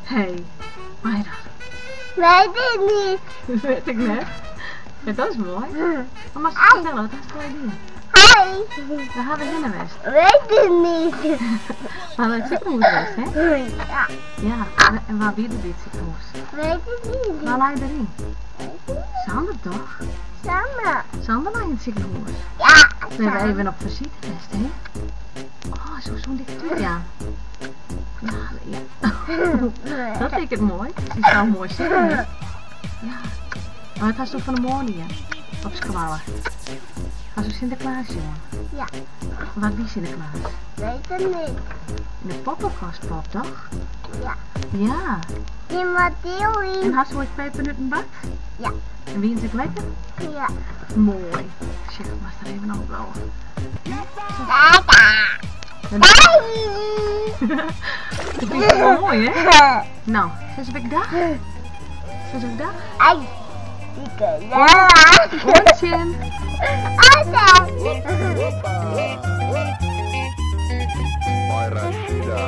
Hé, wat is dat? Weet ik niet. Dat weet ik net. Ja, dat is mooi. Maar mag ik vertellen, wat is het idee? Hi. Waar hebben we hinne west? Weet ik niet. Maar het ziekenhuis west, hè? Ja, Ja, en waar wie dit ziekenhuis? weet ik niet. Waar lag je erin? Sander toch? Samen. Sander lag in het ziekenhuis. Ja. We hebben even op visite west, hè? Oh, zo'n dikke tuut, ja. Ja, ja. Dat vind ik het mooi. Die zou mooi zitten, hè? Ja. Maar het was toch van de morgen, hè? Op school. Was het Sinterklaas, jongen? Ja. Wat wie Sinterklaas? Weet ik niet. In de poppenkast, pop, toch? Ja. Ja. Die Mathilde. En had ze ooit pepernoten bak? Ja. En wie is het lekker? Ja. Mooi. Zeg, maar er even nog wel. Tata. En Bye. Dat vind ik wel mooi, hè? Nou, zes ik dag? Zes ik dag? Ai. Ja. Hondje. Altijd. Bye, Rashida.